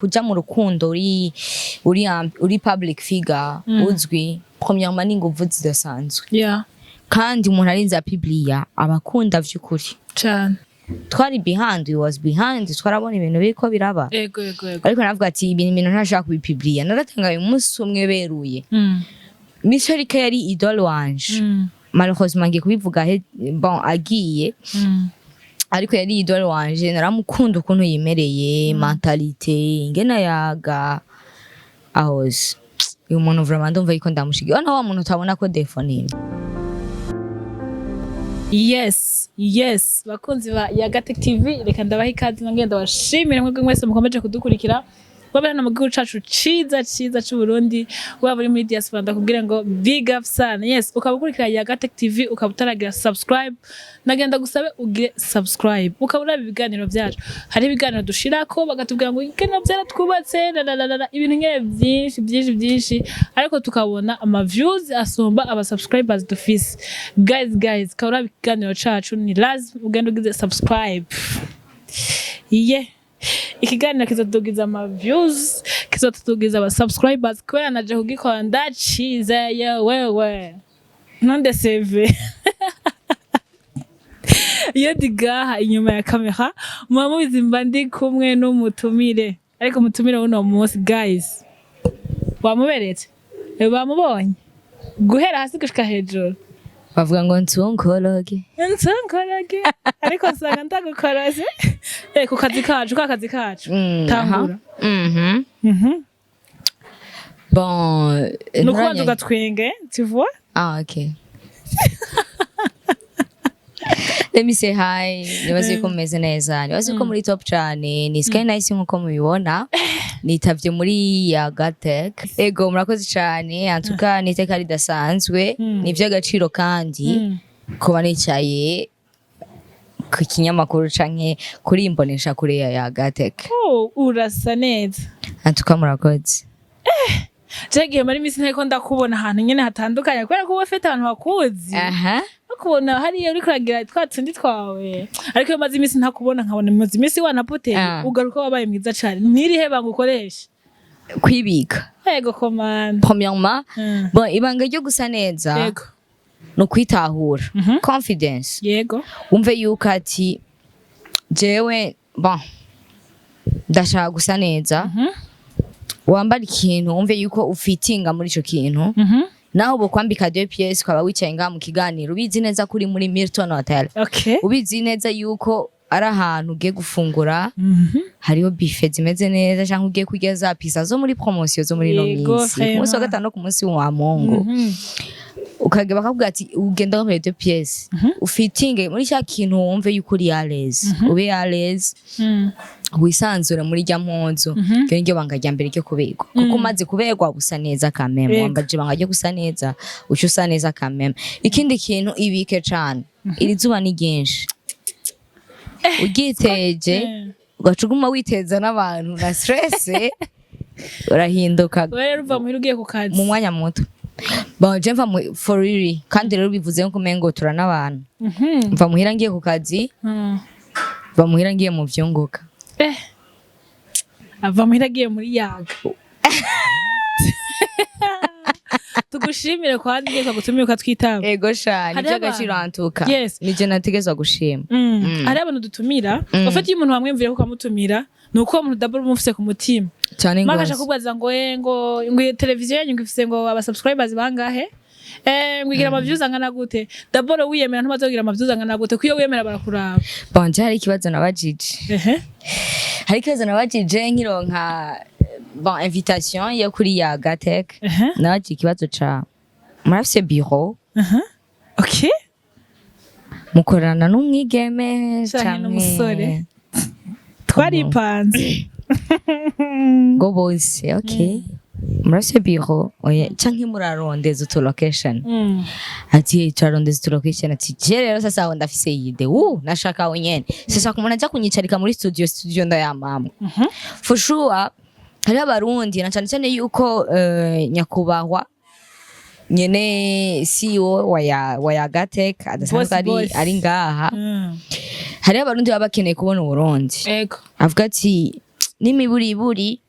Kuja mu rukundo uri public figure, uzwi, premièrement ni inguvu zidasanzwe. Kandi umuntu arinze apibliya aba akunda vy'ukuri. Cane. Twari behind, we was behind, twarabona ibintu biriko biraba. ego ego ego Ariko navuga ati ibintu ntashaka kubipibliya. Naratangaye umunsi umwe beruye. Mico Rika yari idole wanje. Malheureusement ngiye kubivuga bon, agiye, ariko yari idole wanje. Naramukunda ukuntu yimereye, mentalité, ingene yaga ahoze. Uyu muntu vraiment ndumva yuko ndamushigiye. Ona wa muntu utabona ko défaut nini. Yes, bakunzi ba Yagatec TV, reka ndabaha ikaze, nongeye ndabashimira mwebwe mwese mukomeje kudukurikira, waba hano mu gihugu cacu ciza ciza c'u Burundi, waba uri muri diaspora, ndakubwira ngo big up sana. Yes, ukaba ukurikira Yagatec TV, ukaba utaragira subscribe, nagenda gusabe ugire subscribe, ukaba uraba ibiganiro vyacu. Hari ibiganiro dushirako bakatubwira ngo ibiganiro vyaratwubatse, la la la la la, ibintu nyene vyinshi byinshi byinshi, ariko tukabona ama views asumba aba subscribers dufise. Guys, guys, ukaba uraba ikiganiro cacu, ni lazima ugende ugize subscribe. Ye ikiganiro kizotugiza ama views, kizotugiza aba subscribers, kubera naje kugikora ndacizeye. Wewe ntonde seve iyo digaha inyuma ya kamera, muba mubizi, mba ndi kumwe n'umutumire. Ariko umutumire w'uno munsi, guys, wamuberetse? Bamubonye guhera hasi gushika hejuru. Bavuga ngo nsunkologe. Nsankorage, ariko nsanga ndagukoroze ku kazi kacu, ka kazi kacu. Tangura. Bon, ni ukubanza ugatwenge, tu vois. Ah, okay. Let me say hi. Nibaze ko mumeze neza. Nibaze ko muri top cyane. Ni Sky Nice nkuko mubibona. Nitavye muri Yagatech. Ego, murakoze cyane. En tout cas, ni iteka ridasanzwe. Ni ivy'agaciro kandi kuba nicaye ku kinyamakuru canke kuri imbonesha kure ya Yagatech. Oh, urasa neza. En tout cas, murakoze. Jegiye muri imisi ntariko ndakubona ahantu nyene hatandukanye, kubera ko uba ufite abantu bakuzi, bakubona hariya uriko uragira twa tundi twawe. Ariko iyo maze imisi ntakubona, nkabona maze imisi wanapoteye, ugaruka wabaye mwiza cane. Nirihe banga ukoresha? Kwibika. Ego komanda. Premièrement, bon, ibanga ryo gusa neza ni ukwitahura. Confidence. Wumve yuko ati jewe, bon, ndashaka gusa neza. Wambara ikintu, wumve yuko ufitinga muri ico kintu. Naho bokwambika deux pièces, ukaba wicaye ngaha mu kiganiro, ubizi neza ko uri muri Milton Hotel, ubizi neza yuko ari ahantu ugiye gufungura, hariho buffet zimeze neza, cyangwa ugiye kurya za pizza zo muri promotion zo muri ino minsi, ku munsi wa gatanu no ku munsi wa Mungu, ukagenda bakakubwira ati ugenda wambaye deux pièces, ufitinge muri cya kintu, wumve yuko uri à l'aise, ube à l'aise, wisanzure muri rya mpuzu. Iryo niryo banga rya mbere ryo kuberwa, kuko umaze kuberwa usa neza kameme. Wambaje ibanga ryo gusa neza, uca usa neza kameme. Ikindi kintu, ibike cane. Iri zuba ni ryinshi, uryiteje, ugaca uguma witeza n'abantu na stress, urahinduka. Wewe rero uva muhira ugiye ku kazi? Mu mwanya muto. Bon, je mva for real, kandi rero bivuze nko umengo turan'abantu. Mva muhira ngiye ku kazi, mva muhira ngiye mu vyunguka. Ava muhira agiye muri Yaga. Tugushimire kwa ngiye kagutumira ukatwitaba. Ego sha, ni Hariho iby'agaciro antuka. Nije nategezwa gushima. Hari abantu dutumira, ufite iyo umuntu wamwumvira ko ukamutumira, ni uko uwo muntu d'abord umufise ku mutima. Cyane Makasha gose. Kubaza ngo ngo iyo televiziyo yanyu ngo ifise ngo aba subscribers bangahe, ngo igira ama views angana gute? D'abord wiyemera, ntubazogira ama views angana gute, kuyo wiyemera barakuraba. Bon, je hari ikibazo nabajije. Hari ikibazo nabajije nkironka, bon, invitation yo kuri Yagatech. Nabajije ikibazo ca: murafise bureau? Mukorana n'umwigeme Canke canke n'umusore? Twaripanze. Ngo bose okay, murafise bureau? Oya, canke murarondeza utu location? Ati turarondeza utu location. Ati je rero sasa aho ndafise idée, nashaka aho nyene sasa ku muntu aja kunyicarika muri studio, studio ndayamamwe. For sure hariho Abarundi, na cane cane yuko nyakubahwa nyene CEO wa Yagatech adasanzwe Boss, ari boss. ari ngaha. Hariho Abarundi baba bakeneye kubona Uburundi. Avuga ati n'imiburiburi.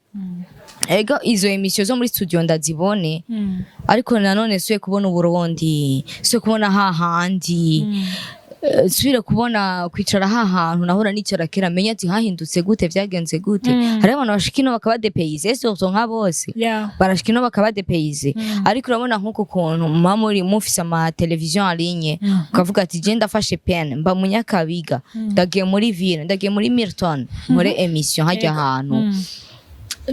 Ego, izo émission zo muri studio ndazibone, ariko nanone suye kubona Uburundi, suye kubona hahandi, subire kubona kwicara hahantu nahora nicara kera, menya ati hahindutse gute, vyagenze gute. Hariho abantu bashika ino bakaba dépaysés, surtout nka bose barashika ino bakaba dépaysés. Ariko urabona nk'uku kuntu muba muri mufise ama télévision en ligne, ukavuga ati je ndafashe peine, mba mu Nyakabiga, ndagiye muri ville, ndagiye muri Milton, muri émission hajya ahantu,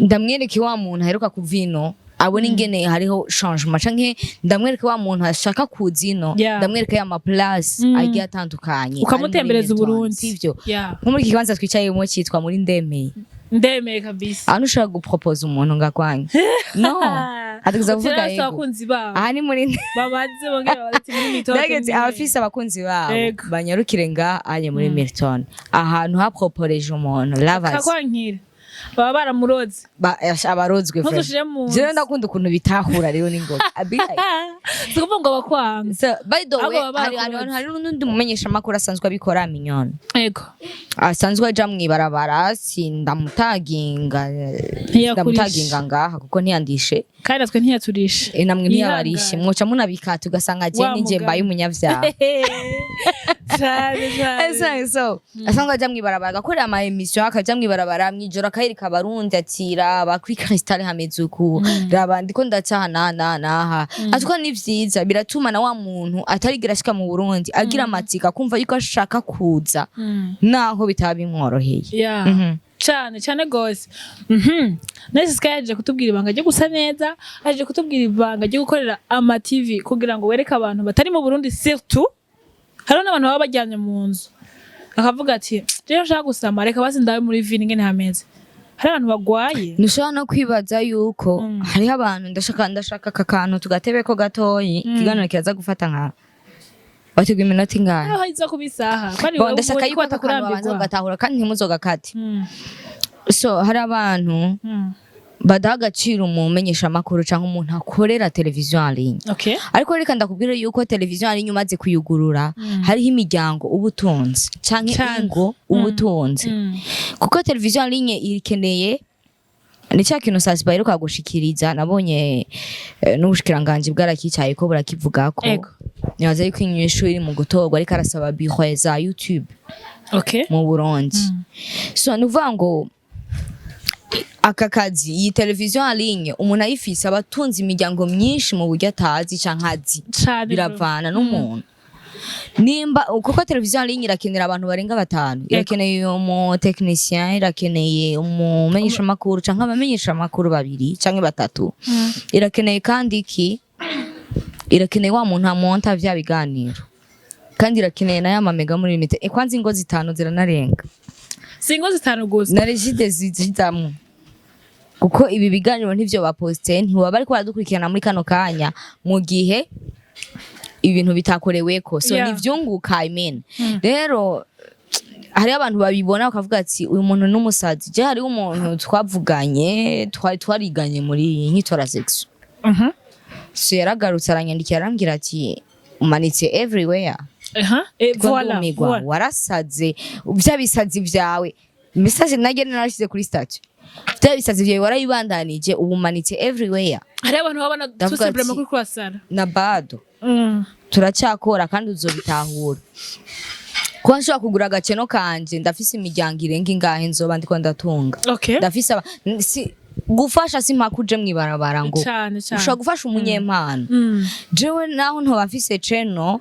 ndamwereke wa muntu aheruka kuva ino, abona ingene hariho changement, canke ndamwereke wa muntu ashaka kuza ino, ndamwereke ya ma place agiye atandukanye ari muri Ukamutembereza Milton, Uburundi. Sivyo? Yeah. Nko muri iki kibanza twicayemo cyitwa muri Ndemeye. Ndemeye kabisa. Ahantu ushobora gupropoza umuntu ngakwanyu no ategeza kuvuga Utirasa yego. abakunzi babo. Aha ni muri Babaze bongere babaze muri mitoto. Ndageze abafise abakunzi babo banyarukire nga anye muri Milton, ahantu haproporeje umuntu lovers. Kakwankira baba baramuroze. Abarozwe vraiment. Ntuzushire mu nzu. Jewe ndakunda ukuntu bitahura rero n'ingoga. I be like, Si ukuvuga ngo bakwanga. So, by the way, Ahubwo baba barakuroze. hari n'undi mumenyesha makuru asanzwe abikora, Mignone. Asanzwe aja mw'ibarabara, sindamutaginga. Ntiyakurishe. Ndamutaginga ngaha kuko ntiyandishe. Kandi natwe ntiyaturishe. Namwe ntiyabarishe. Yihangane. Mwoca munabikata ugasanga je Wa ninje mugani. mbaye umunyavyaha. Cyane cyane. So asanzwe aja mw'ibarabara agakorera ama émission, akaja mw'ibarabara mw'ijoro akayereka Abarundi ati raba kuri Cristal hameze uku, raba ndiko ndacaha na na naha atwa. Ni vyiza, biratuma na wa muntu atarigira ashika mu Burundi agira amatsiko, akumva yuko ashaka kuza naho bitaba bimworoheye. Cyane cyane gose. Nice Sky yaje kutubwira ibanga ryo gusa neza, aje kutubwira ibanga ryo gukorera ama TV kugira ngo wereke abantu batari mu Burundi. Surtout hariho n'abantu baba bajyanye mu nzu akavuga ati rero nshaka gusama, reka basi ndabe muri ville ingene hameze. Hari abantu bagwaye. Ntushobora no kwibaza yuko hariho abantu, ndashaka aka kantu tugatebeko gatoyi, ikiganiro kiraza gufata nka wateguye iminota ingahe? Aho iza kuba isaha ko ari Bon, wewe ndashaka ubonye yuko ko aka kantu babanza batakurambirwa. kugatahura kandi ntimuzogakate. So hari abantu badaha agaciro umumenyeshamakuru cyangwa umuntu akorera televiziyo en ligne. Ariko reka ndakubwira yuko televiziyo en ligne umaze kuyugurura, hariho imiryango uba utunze canke ingo uba utunze, kuko televiziyo en ligne ikeneye, ni cya kintu sasiba iheruka gushikiriza, nabonye n'ubushikiranganji bwarakicaye ko burakivugako. Nibaza yuko inyishu iri mu gutorwa, ariko arasaba bureau za YouTube mu Burundi. So ni ukuvuga ngo aka kazi, iyi televiziyo en ligne, umuntu ayifise aba atunze imiryango myinshi mu buryo atazi canke azi. Biravana n'umuntu nimba, kuko televiziyo en ligne irakenera abantu barenga batanu, irakeneye umu technicien, irakeneye umumenyeshamakuru canke abamenyeshamakuru babiri canke batatu, irakeneye kandi iki, irakeneye wa muntu amonta vya biganiro, kandi irakeneye na ya mamega muri limite. Kwanza ingo zitanu ziranarenga. Si ingo zitanu gusa. Na regide zizamwo, kuko ibi biganiro ntivyo baposte, ntiwaba bariko baradukurikirana muri kano kanya mu gihe ibintu bitakoreweko. So nivyunguka, I mean. Rero hariho abantu babibona bakavuga ati uyu muntu n'umusazi. Je hariho umuntu twavuganye, twari twariganye muri nkitora section. So yaragarutse aranyandikira, arambwira ati umanitse everywhere. Aha. Ndiko Voilà, ndumirwa, voilà. warasaze, vya bisazi vyawe, message naryo narashize kuri statut, vya bisazi vyawe warabibandanije, ubu umanitse everywhere. Hariho abantu babona tout Ndavuga simplement ati- kuri kurasara. Na bado turacyakora kandi uzobitahura. Kuba nshobora kugura agakeno kanje, ndafise imiryango irenga ingahe nzoba ndiko ndatunga. Ndafise si gufasha, si mpaka uje mw'ibarabara ngo Cane cane. ushobora gufasha umunyempano. Jewe naho ntoba mfise ceno,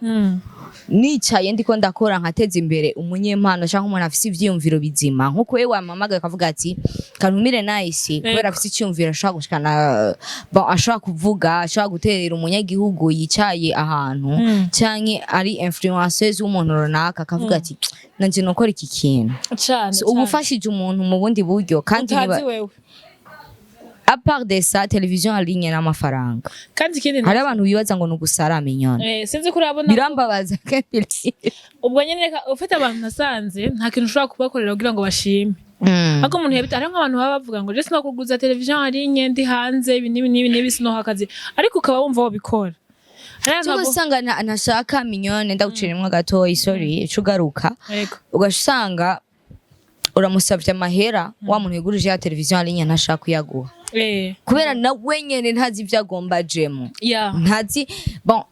nicaye ndiko ndakora nkateza imbere umunyempano cyangwa umuntu afise ivyiyumviro bizima, nkuko wewe wampamagaye ukavuga ati kantumire Nice kubera afise icyumviro ashobora gushikana, bon, ashobora kuvuga, ashobora guterera umunyagihugu yicaye ahantu, canke ari influenceuse w'umuntu runaka akavuga ati nanje nokora iki kintu. So, uba ufashije umuntu mu bundi buryo kandi utazi niba wewe. À part de ça, télévision en ligne n'amafaranga. Kandi ikindi Hari abantu bibaza ngo ni ugusara minyoni. Sinzi ko urabona. Birambabaza kenshi. Ubwo nyene reka ufite abantu nasanze nta kintu ushobora kubakorera kugira ngo bashime. Ariko umuntu yabita, hariho nk'abantu baba bavuga ngo je sinokuguza television ari nke ndi hanze, ibi n'ibi n'ibi n'ibi, sinoha akazi, ariko ukaba wumva wobikora. Hariho Cyangwa usanga ntashaka minyone, ndagucirimwo gatoyi, sorry, ico ugaruka, ugasanga Uramusavye amahera, wa muntu yigurije ya televiziyo en ligne ntashaka kuyaguha kubera na wenyene ntazi ivyo agomba ajemo. Ntazi, bon,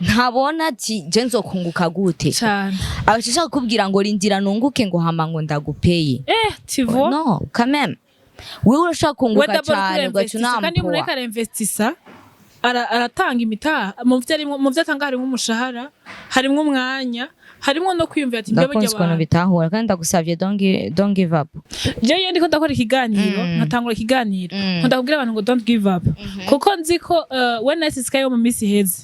ntabona ati je nzokunguka gute. Abashaka kukubwira ngo rindira nunguke, ngo hama ngo ndagupeye. Tu vois. No, quand même, wewe urashaka We kunguka d'abord cane ugaca kurinvestisa, kandi iyo umuntu ariko unampoa. arinvestisa aratanga imitaha mu vyo arimwo, mu vyo atanga harimwo umushahara, harimwo umwanya, harimwo no kwiyumvira ati mbe burya Ndakunze ukuntu abantu bitahura, kandi ndagusavye, don't give up. Jewe iyo ndiko ndakora ikiganiro, nkatangura ikiganiro, nkunda kubwira abantu ngo don't give up, kuko nzi ko we Nice Sky yo mu minsi iheze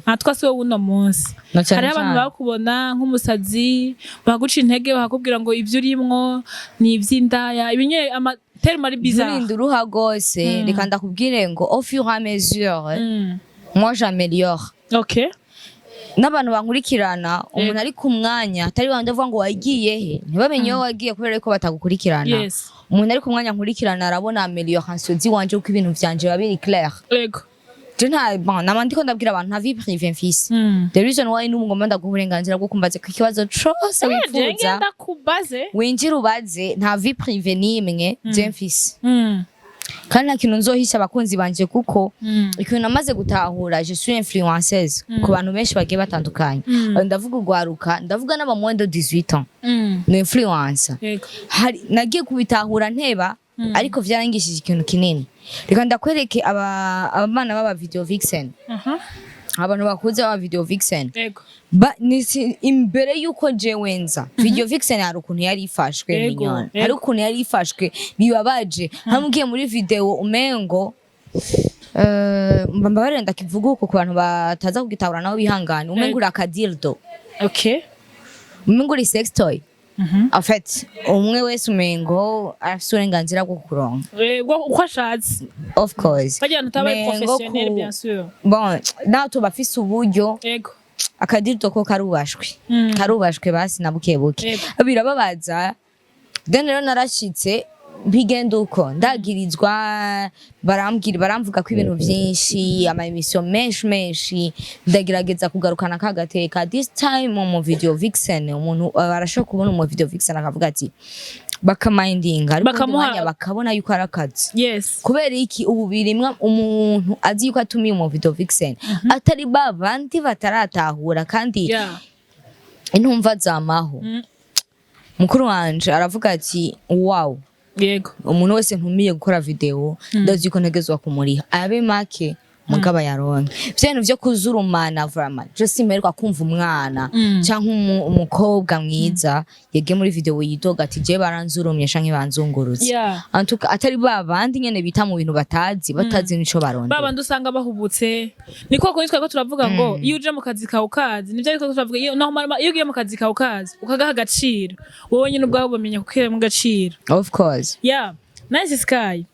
nta si wowe uno munsi. No cane Hariho abantu cane. bakubona nk'umusazi, bakaguca intege, bakakubwira ngo ibyo urimwo ni ivy'indaya, ibinye ama termes ari bizarre. Nturinde uruha rwose. Reka ndakubwire ngo au fur et à mesure, moi j'améliore. N'abantu bankurikirana, umuntu ari ku mwanya atari wandi avuga ngo wagiye he, ntibamenye iyo wagiye kubera ko batagukurikirana. Umuntu ari ku mwanya nkurikirana arabona amélioration ziwanje, kuko ibintu vyanje biba biri clair. Je nta, bon, nama ndiko ndabwira abantu, nta vie privée mfise. The reason why n'ubu ngomba ndaguha uburenganzira bwo kumbaza ku ikibazo cose Je wifuza, ngenda kubaze. winjira ubaze. Nta vie privée n'imwe je mfise, kandi nta kintu nzohisha abakunzi banje, kuko ikintu namaze gutahura, je suis influenceuse ku bantu benshi bagiye batandukanye. Ndavuga urwaruka, ndavuga n'aba moins de 18 ans, ni influencer. Hari nagiye kubitahura nteba, ariko vyarangishije ikintu kinini. Reka ndakwereke abana b'aba video vixen, abantu bakuze b'aba video vixen. Ba, imbere yuko jewe nza video vixen, hari ukuntu yari ifashwe, mignonne. Hari ukuntu yari ifashwe bibabaje, hamwe ugiye muri video umengo, mbabarire ndakivuga uko ku bantu bataza kugitahura nabo bihangane, umengo uri akadildo, umengo uri sex toy. En fait, umwe wese umengo arafise uburenganzira bwo kuronka. Uko ashatse. Of course. Bagira ngo utabaye Mengo professionnel, bien sûr. Bon, naho tuba afise uburyo, akadildo ko karubashwe, karubashwe basi na buke buke. Birababaza. Then rero narashitse bigenda uko, ndagirizwa, barambwira, baramvuga ko ibintu vyinshi, ama émission menshi menshi. Ndagerageza kugarukana kagateka. This time mu video vixen, umuntu arashobora kubona umu video vixen akavuga ati bakamindinga, ariko undi mwanya bakabona yuko ari akazi. Kubera iki? Ubu birimwa umuntu azi yuko atumiye umu video vixen, atari ba bandi bataratahura kandi intumva zamaho. Mukuru wanje aravuga ati wow, umuntu wese ntumiye gukora video, ndazi ko ntegezwa kumuriha abe make, mugaba yaronke vya bintu vyo kuzurumana. Vraiment, je simperuka kumva umwana canke umukobwa mwiza yagiye muri video yidoga ati je baranzurumye canke banzungurutse. En tout cas, atari ba bandi nyene bita mu bintu batazi, batazi nico barondera. Babandi usanga bahubutse, ni kwa kundi twari ko turavuga ngo iyo uje mu kazi kawe ukazi nivyo, ariko turavuga iyo naho iyo ugiye mu kazi kawe ukazi ukagaha agaciro, wowe nyine ubwawe ubamenya kukiremo agaciro. Of course. Yeah, Nice Sky,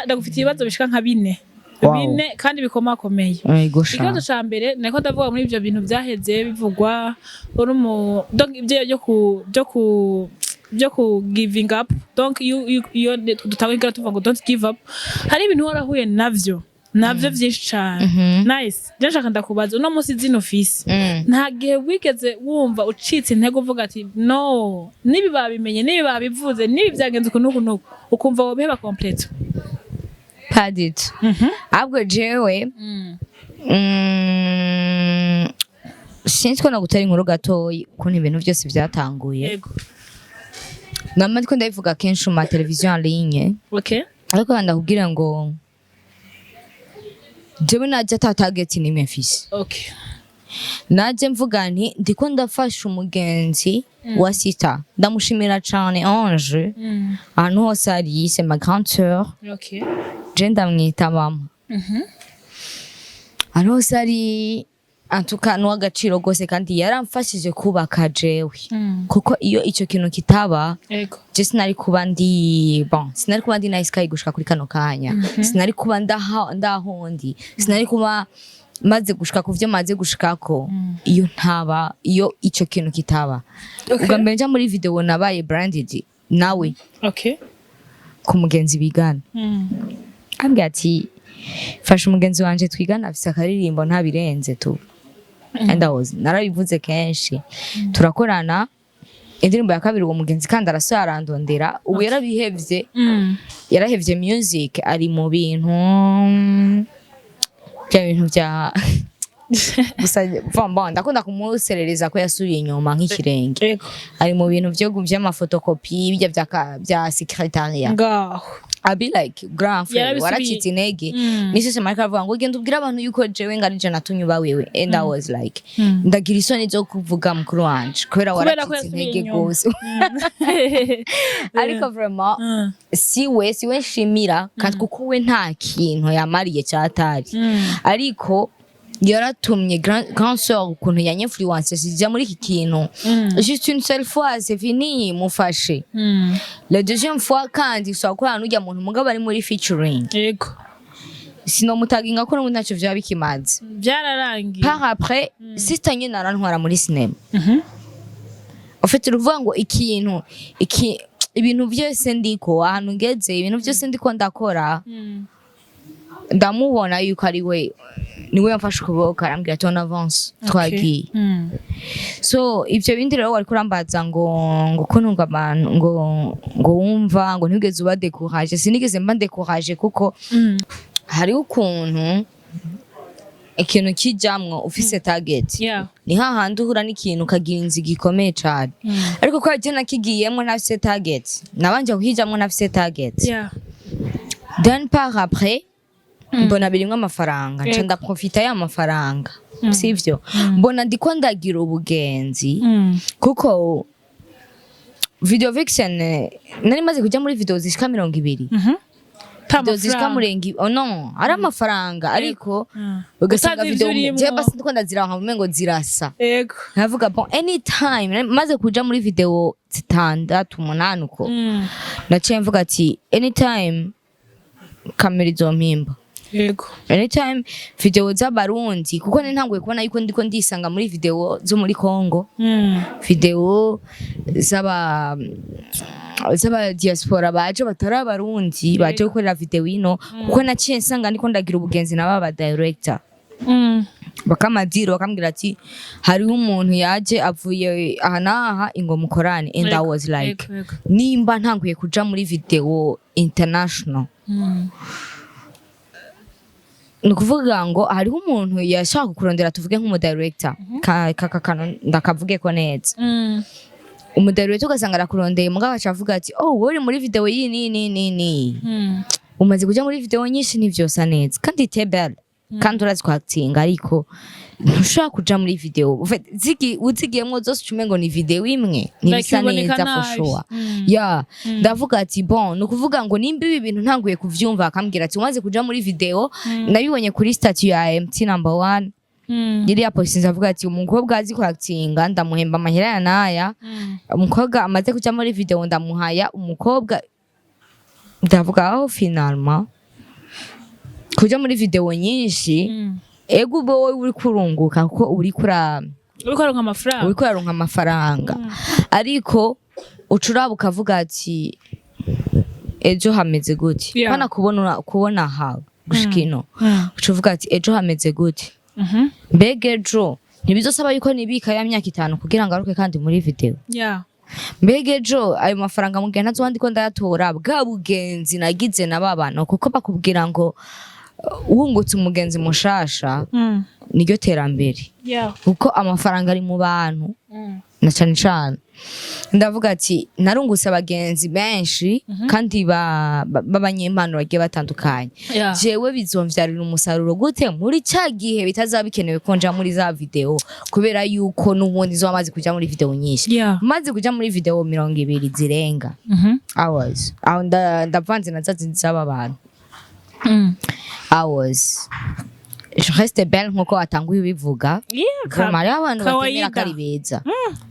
ndagufitiye ibibazo bishika nka bine. Bine kandi bikomakomeye. Yego sha. Ikibazo ca mbere, niko ndavuga muri ivyo bintu vyaheze bivugwa uri mu, donc ivyo byo ku giving up, donc iyo dutanga ikiganiro tuvuga ngo don't give up, hari ibintu warahuye navyo vyinshi cane. Nice, je nshaka ndakubaza, uno munsi zino ufise, nta gihe wigeze wumva ucitse intege, uvuga ati no, nibi babimenye, nibi babivuze, nibi vyagenze uku n'uku n'uku, ukumva wobiheba complète? Pas du tout. Ahubwo jewe sinzi ko nagutera inkuru gatoyi ukuntu ibintu byose byatanguye. Nama ndiko ndabivuga kenshi mu mateleviziyo en ligne, ariko ndakubwira ngo jewe naje ata target nimwe mfise. Naje mvuga nti ndiko ndafasha umugenzi wa sita, ndamushimira cane Ange, ahantu hose ari, c'est ma grande sœur. Je ndamwita mama ahantu hose ari. En tout cas, n'uw'agaciro rwose, kandi yaramfashije kubaka jewe, kuko iyo ico kintu kitaba, je sinari kuba ndi, bon, sinari kuba ndi Nice Sky gushika kuri kano kanya, sinari kuba ndaha ndahondi, sinari kuba maze gushika ku vyo maze gushikako iyo ntaba, iyo ico kintu kitaba. Ubwa mbere nja muri video nabaye branded nawe ku mugenzi bigana, ambwira ati fasha umugenzi wanje twigana, afise akaririmbo, ntabirenze tu. And I was, narabivuze kenshi, turakorana. Indirimbo ya kabiri, uwo mugenzi kandi arasubira arandondera. Ubu yarabihevye, yarahevye music, ari mu bintu bya bintu bya gusa. Bon, ndakunda kumuserereza ko yasubiye inyuma nk'ikirenge. Ari mu bintu vyo vy'amafotokopi, bijya vya secrétariat. Ngaho. I be like, "Grand frère, Yarabisubiye. waracitse intege." Misi yose mariko aravuga ngo genda ubwire abantu yuko jewe ngari je natumye uba wewe, and I was like, ndagira isoni zo kuvuga mukuru wanje kubera Kubera ko waracitse yasubiye intege inyuma. gose. Ariko vraiment, siwe nshimira kandi, kuko we nta kintu yamariye cyatari, ariko yaratumye grand sœur ukuntu yanyinfluence sijya muri iki kintu. Juste une seule fois, c'est fini, mufashe. La deuxième fois kandi usaba gukorana n'ujya muntu mugabo ari muri featuring, sinomutaginga ko n'ubundi ntacyo vyaba bikimaze. Byararangiye. Par après, sister nyine arantwara muri cinéma. En fait, uruvuga ngo ikintu iki, ibintu byose ndiko, ahantu ngeze, ibintu byose ndiko ndakora, ndamubona yuko ari we, niwe yamfashe ukuboko, arambwira ati: "On avance, twagiye." So ivyo bindi rero wariko urambaza ngo ko ntunga abantu ngo wumva ngo ntigeze uba découragé, sinigeze mba découragé, kuko hariho ukuntu ikintu kijamwo ufise target, ni hahandi uhura n'ikintu ukagira inziga ikomeye cane. Ariko kubera je nakigiyemwo ntafise target, nabanje kukijamwo ntafise target, then par après mbona birimwo amafaranga, nca ndaprofita ya mafaranga, sivyo? Mbona ndiko ndagira ubugenzi, kuko video vixen, nari maze kuja muri video zishika 20. Ta Video zishika amafaranga. murenga, oh no, ari amafaranga, ariko ugasanga Utazi video ivyo urimwo. je basi ndiko ndaziranka umengo zirasa. Nkavuga: "Bon, anytime." Nari maze kuja muri video zitandatu, umunani uko, naciye mvuga ati: "Anytime kamera izompimba, anytime video z'Abarundi," kuko nari ntanguye kubona yuko ndiko ndisanga muri video zo muri Congo, video z'aba diaspora baje batari Abarundi, baje gukorera video ino, kuko naciye nsanga ndiko ndagira ubugenzi na baba director, bakamadiro bakambwira ati: "Hariho umuntu yaje avuye aha n'aha, ingo mukorane." And I was like, Yego, yego. nimba ntanguye kuja muri video international, ni ukuvuga ngo hariho umuntu yashaka kurondera, tuvuge nk'umudirector, kaka kano ndakavuge ko neza, umudirector ugasanga arakurondeye, mugabo aca avuga ati: "Oh, wowe uri muri video iyi ni ni ni ni, umaze kuja muri video nyinshi, ntivyosa neza, kandi t'es belle, kandi urazi kwakitinga, ariko ntushobora kuja muri video. En fait, uzigiyemwo zose uca umengo ni video imwe, ntibisa Like, biboneka neza for nabi. sure." Ya, ndavuga ati: "Bon, ni ukuvuga ngo nimba ibi bintu ntanguye kuvyumva," akambwira ati: "Umaze kuja muri video," nabibonye kuri statut ya MT number one, yari yapostinze avuga ati: "Umukobwa azi kwakitinga ndamuhemba amahera ya naya, umukobwa amaze kuja muri video ndamuhaya." Umukobwa, ndavuga aho finalement kuja muri video nyinshi, ego, uba wowe uri kurunguka kuko uri kura Uriko uraronka amafaranga. Uriko uraronka amafaranga, ariko uca uraba ukavuga ati: "Ejo hameze gute?" Pana kubona aha gushika ino, uca uvuga ati: "Ejo hameze gute?" Mbega ejo ntibizosaba yuko nibika ya myaka 5 kugira ngaruke kandi muri video? Mbega ejo ayo mafaranga mugihe ntazoba ndiko ndayatora, bwa bugenzi nagize na ba bantu? Kuko bakubwira ngo wungutse umugenzi mushasha, niryo terambere, kuko amafaranga ari mu bantu. Na cane cane ndavuga ati narungutse abagenzi benshi kandi b'abanyempano bagiye batandukanye. Jewe bizomvyarira umusaruro gute muri ca gihe bitazaba bikenewe ko nja muri za video, kubera yuko n'ubundi nzoba maze kuja muri video nyinshi? Maze kuja muri video 20 zirenga hours, aho ndavanze na za zindi z'aba bantu hours. Je reste belle nkuko watanguye ubivuga. Yeah, Vraiment, hariho abantu batemera kawaida. ko ari beza.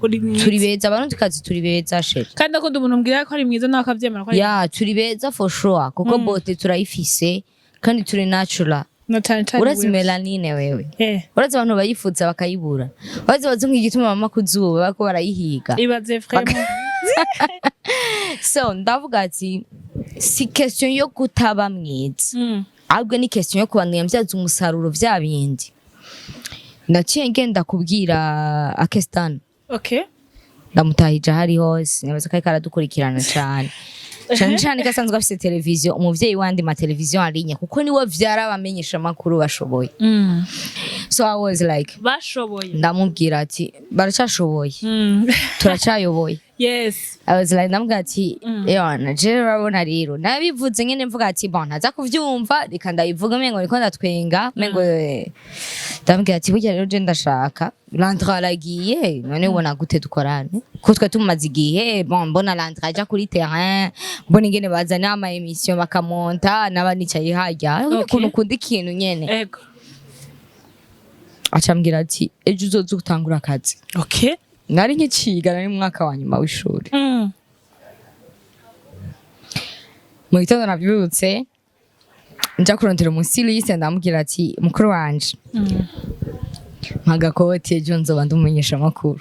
Uri mwiza. Turi beza, Abarundikazi turi beza, chérie. Kandi ndakunda umuntu mbwira ko ari mwiza nawe akabyemera ko ari Ya, turi beza for sure, kuko beauté turayifise kandi turi natural. Na cane cane Urazi wewe. mélanine wewe? Eh. Urazi abantu bayifuza bakayibura, urazi abazungu igituma mama kuzuba bariko barayihiga? Ibaze vraiment. So ndavuga ati si question yo kutaba mwiza, ahubwo ni question yo kubandanya mbyaza umusaruro vya bindi. Naciye ngenda kubwira Akestan. Ndamutahije aho ari hose, nibaza ko ariko aradukurikirana cane cane cane ko asanzwe afise televiziyo, umuvyeyi wandi ma televiziyo arinye, kuko niwe vyara abamenyesha amakuru bashoboye. So I was like, Bashoboye. Ndamubwira ati baracashoboye, turacayoboye. I was like, ndamubwira ati yona je urabona rero nabivuze nyene, mvuga ati bon, ntaza kuvyumva, reka ndabivuga mengo niko ndatwenga mengo ndamubwira ati burya rero je ndashaka Landry aragiye, none ubona gute dukorane, ko twe tumaze igihe, bon, mbona Landry aja kuri terrain, mbona ingene bazana ama émission bakamonta, naba nicaye harya ukuntu ukunda ikintu nyene. Acambwira ati ejo uzoza utangura akazi. Nari nkiciga, nari mu mwaka wa nyuma w'ishuri. Mu gitondo nabyutse nja kurondera umu styliste, ndamubwira ati mukuru wanje, mpa agakoti, ejo nzoba ndi umumenyeshamakuru.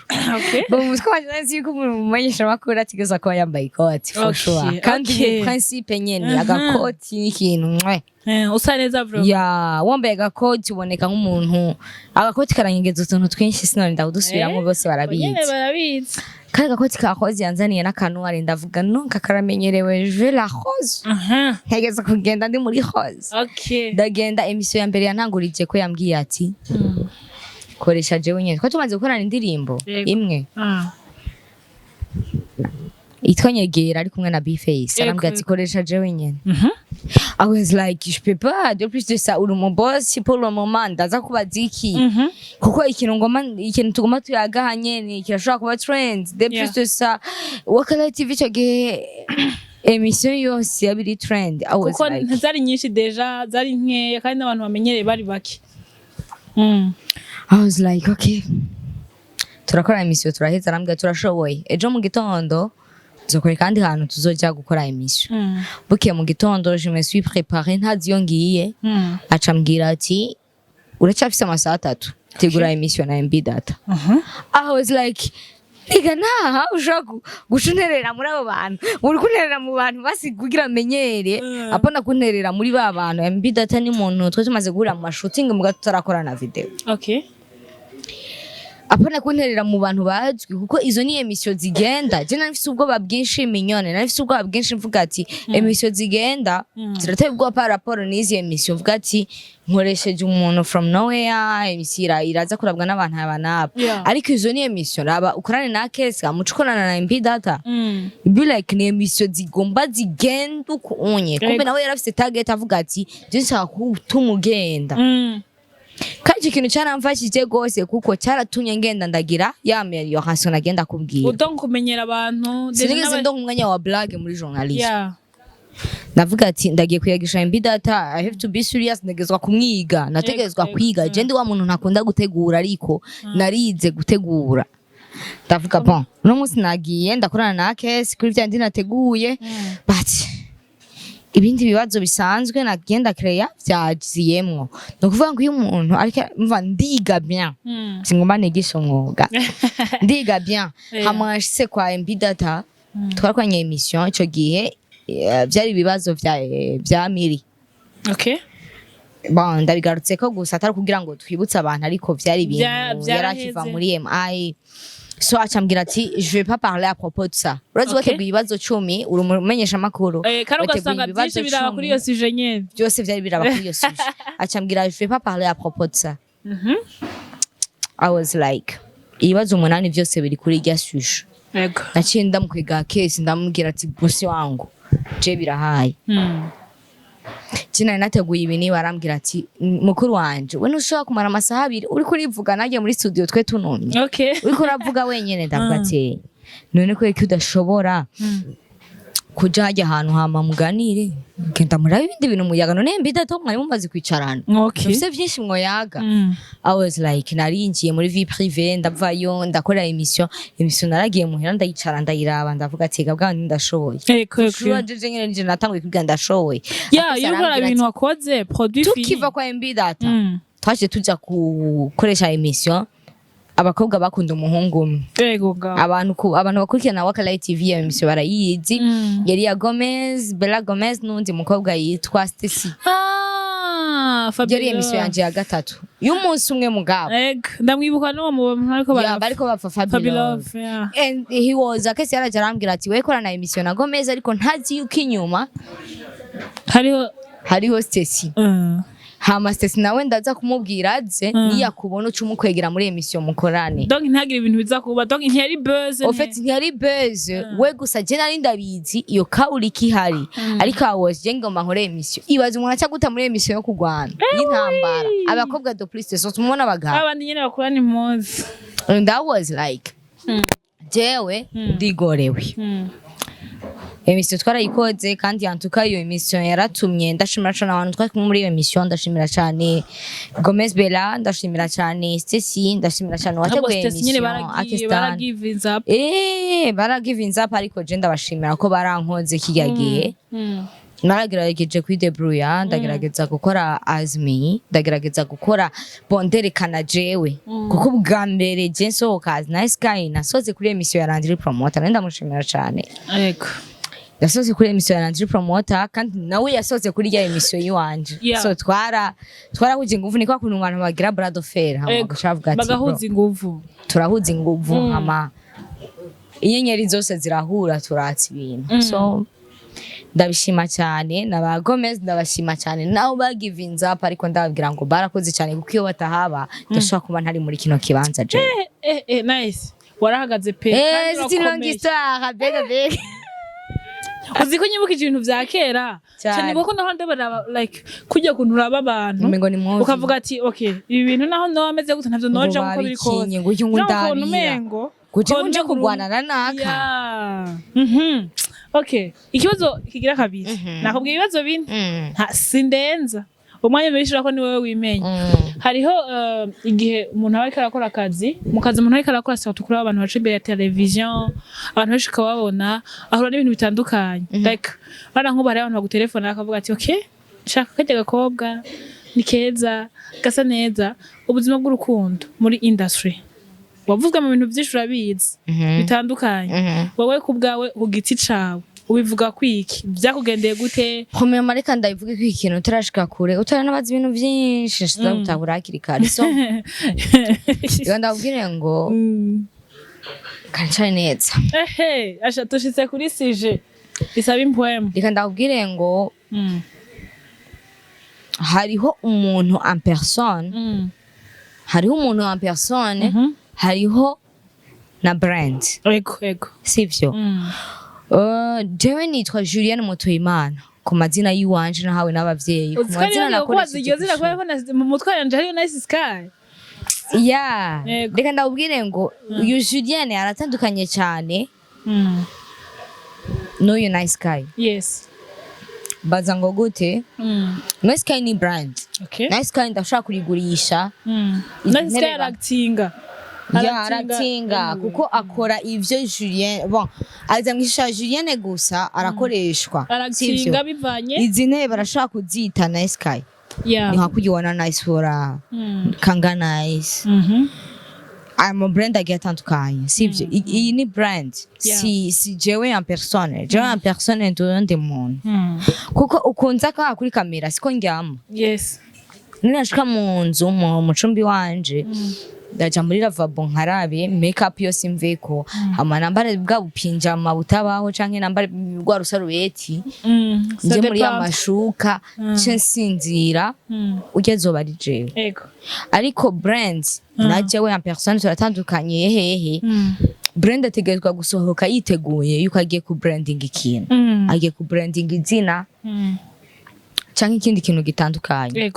Bo mu mutwe wanje nari nzi yuko umuntu umumenyeshamakuru ategerezwa kuba yambaye ikoti for sure, kandi ni principe nyene, agakoti ni ikintu mwe. Usa neza bro. Ya, wambaye agakoti uboneka nk'umuntu, agakoti karanyegeza utuntu twinshi, sinorinda kudusubiramwo, bose barabizi. Nyene barabizi. Kandi agakoti ka rose yanzaniye n'akanuwari, ndavuga nonka karamenyerewe, je veux la rose. Ntegeza kugenda ndi muri rose. Ndagenda, émission ya mbere yantangurije ko yambwiye ati koresha jewe nyene, twari tumaze gukorana indirimbo imwe yitwa Nyegera ari kumwe na B-Face. Arambwira ati koresha jewe nyene. I was like, je peux pas, de plus de ça uri mu boss pour le moment, ndaza kubaza iki, kuko ikintu ngoma, ikintu tugomba tuyagahanye ni kirashobora kuba trend, de plus de ça Wakala TV ico gihe émission yose yabiri trend. I was Kuko like, ntizari nyinshi déjà, zari nkeya kandi n'abantu bamenyereye bari bake. I was like, okay, turakora émission, turaheza, arambwira turashoboye, ejo mu gitondo nzokora kandi hantu tuzoja gukora émission. Bukeye mu gitondo je me suis préparée, ntazi iyo ngiye. Aca ambwira ati uracyafise amasaha 3, tegura émission na MB Data. I was like, niga ntaha ushobora guca unterera muri abo bantu, uri kunterera mu bantu basi kugira menyere, apana kunterera muri ba bantu. MB Data ni umuntu twe tumaze guhurira mu ma shooting muga tutarakora na video. Apana kunterera mu bantu bazwi, kuko izo ni émission zigenda. Je nari mfise ubwoba bwinshi, minyone, nari mfise ubwoba bwinshi, mvuga ati émission zigenda zirateye ubwoba par rapport n'izi émission, mvuga ati nkoresheje umuntu from nowhere, émission iraza kurabwa n'abantu aba n'aba. Ariko izo ni émission, raba ukorane na Kesa, muca ukorana na MB Data, be like ni émission zigomba zigenda uko unye kumbe. Nawe yarafise target, avuga ati je nshaka gutuma ugenda. Kandi icyo kintu cyaramfashije rwose, kuko cyaratumye ngenda ndagira ya amélioration nagenda kubwira. Udon kumenyera abantu déjà. Sinigeze ndonka umwanya wa blague muri journalisme. Ndavuga ati ndagiye kuyagisha MB Data, I have to be serious, ntegezwa kumwiga, nategezwa kwiga. Je ndi wa muntu ntakunda gutegura, ariko narize gutegura. Ndavuga bon, uno munsi nagiye ndakorana na Kesi kuri vya ndi nateguye, but ibindi bibazo bisanzwe nagenda creya vyaziyemwo. Ni ukuvuga ngo iyo umuntu ariko mva ndiga bien, singomba nigisha umwuga, ndiga bien. Hama nshitse kwa MB Data, twarakoranye émission ico gihe, vyari ibibazo vya miri. Bon, ndabigarutse ko gusa atari kugira ngo twibutse abantu, ariko vyari ibintu Vyaraheze. yarakiva muri MI, so acambwira ati je vais pas parler à propos de ça. Urazi, wateguye ibibazo 10, uri umumenyesha makuru, Kandi wateguye ugasanga ibibazo byinshi biraba 10, kuri iyo sujet nyene. Byose vyari biraba kuri iyo sujet. Acambwira je vais pas parler à propos de ça. I was like, ibibazo 8 vyose biri kuri irya sujet. Naciye ndamukwega kesi, ndamubwira ati bosi wangu, je birahaye, je nari nateguye ibi niba. Arambwira ati mukuru wanje, we ntushobora kumara amasaha 2 uriko urivuga nanjye muri studio twe tunumye, uriko uravuga wenyene. Ndavuga ati none ko iki udashobora kuja hajya ahantu hama muganire, genda murabe ibindi bintu muyaga, none MB Data mwari mumaze kwicarana, mufise vyinshi mwoyaga. I was like, narinjiye muri vie privée, ndavayo ndakora émission. Émission naragiye muhira, ndayicara, ndayiraba, ndavuga ati ga bwa ndashoboye. Sure, jeje nyene nije natanguye kwiga ndashoboye. Ya, Akese iyo ukora arambwira ibintu ati, wakoze produit fini. Tukiva kwa MB Data, twaje tuja gukoresha émission abakobwa bakunda umuhungu umwe. Yego ga. Abantu bakurikirana Wakalight TV, iyo émission barayizi. Yari ya Gomez, Bella Gomez n'undi mukobwa yitwa Stacy. Ah. Ah, Fabio. Yari émission yanje ya gatatu y'umunsi umwe mugabo. Ego, ndamwibuka n'uwo mu bantu ariko Yeah, barapfa. bariko bapfa Fabi Fabi Love. Love, yeah. And he was akese yaraje arambwira ati: "We korana émission na Gomez," ariko ntazi yuko inyuma hariho hariho Stacy. Hama Stacy nawe ndaza kumubwira aze, niyakubona uca umukwegera muri émission mukorane. Donc ntihagire ibintu biza kuba, donc ntiyari buzz. Au fait, ntiyari buzz we gusa, je nari ndabizi iyo kauri kihari, ariko I was je ngomba nkore émission. Ibaze umuntu aca guta muri émission yo kurwana y'intambara, abakobwa de plus de tumubona abagabo. Abandi nyene bakurana impuzu. And that was like jewe ndigorewe. Émission twarayikoze kandi antuka iyo émission yaratumye ndashimira cyane abantu twari kumwe muri iyo émission. Ndashimira cyane Gomez Bella, ndashimira cyane Stacy, ndashimira cyane ahubwo uwateguye Stacy nyene émission baragiye Akistan. Baragivinze up. Baragivinze up, ariko je ndabashimira ko barankoze kirya gihe. Naragerageje kwidebrouilla, ndagerageza gukora azmi, ndagerageza gukora bonderekana jewe, kuko bwa mbere je nsohoka as Nice Guy nasoze kuri émission ya Landry Promoter, nari ndamushimira cyane. Yasoze kuri émission ya Landry Promoter kandi nawe yasoze kuri ya émission yiwanje. So twarahuje ingufu, ni kwa kuntu abantu bagira bras de fer hama bagaca bavuga ati: "Bro, bagahuza inguvu." Turahuza inguvu, hama inyenyeri zose zirahura, turatsa ibintu. So ndabishima cyane na ba Gomez, ndabashima cyane nabo bagivinze up, ariko ndababwira ngo barakoze cyane kuko iyo batahaba ndashobora kuba ntari muri kino kibanza je. Eh, nice, warahagaze pe. Eh, kandi c'est une longue urakomeye. histoire, bega bega. Uzi ko nyibukije ibintu vya kera. Cyane. Cyane kuko naho ndabara like kujya kuntu uraba abantu Umengo ni movie. ukavuga ati: "Okay, ibi bintu naho noba ameze gute, ntavyo noja Ngo nkuko biri kose." babikinye, ngo uyu ngo Naho ukabona ndabira. umengo Kuki ukabona nje umengo kurwana na naka. Yeah. Okay, ikibazo kigira kabiri, nakubwiye ibibazo bine. Nta sindenza umwanya mwinshi ko ni wowe wimenya. Hariho igihe umuntu aba ariko arakora akazi, mu kazi umuntu ariko arakora surtout kuri abantu baca imbere ya television, abantu benshi ukababona, ahura n'ibintu bitandukanye, like bana nk'ubu hariho abantu bagutelefona bakavuga ati: "Okay, shaka karya gakobwa ni keza, gasa neza." Ubuzima bw'urukundo muri industry wavuzwe mu bintu byinshi, urabizi, bitandukanye. Wowe ku bwawe, ku giti cawe, ubivuga kwiki? Byakugendeye gute? Premièrement, reka ndabivuge ko ikintu utarashika kure utaranabaza ibintu vyinshi nshobora gutahura hakiri kare. So reka ndabwire ngo kancane neza. Ehe, asha tushitse kuri sujet isaba impwemu. Reka ndabwire ngo hariho umuntu en personne, hariho umuntu en personne, hariho na brand. Ego ego. Sivyo? Jewe nitwa Julienne Mutuyimana ku mazina y'iwanje nahawe n'abavyeyi, ku Uzi ko ariyo mazina ngiye kubaza nakoresheje iryo zina kw'ishuri. kubera ko mu mutwe wanje hariyo Nice Sky. Ya. Yego. Reka ndabubwire ngo uyu Julienne aratandukanye cyane n'uyu Nice Guy. Baza ngo gute? Nice Guy ni brand. Nice Guy ndashobora kurigurisha. Izi Nice Sky ntebe aractinga. Ya, aratinga kuko akora ivyo Julien, bon, aza mwisha Julienne gusa arakoreshwa. Aractinga. Sivyo? Bivanye. Izi ntebe barashobora kuzita Nice Guy. Ni nka kuyibona Nice Fora, Kanga Nice, ama brand agiye atandukanye, sivyo? Iyi ni brand. Si jewe en personne, jewe en personne ndi uwundi muntu, kuko ukunze kaha kuri kamera siko ndyama. Ninashika mu nzu, mu mucumbi wanje, ndaja muri lavabo nkarabe, makeup yose imveko, hama nambare bwa bupinjama butabaho canke nambare rwa rusarubeti, nje muri ya mashuka nce nsinzira. Urya azoba ari jewe. Ariko brand na jewe en personne turatandukanye hehe? Brand ategerezwa gusohoka yiteguye yuko agiye ku branding ikintu, agiye ku branding izina canke ikindi kintu gitandukanye.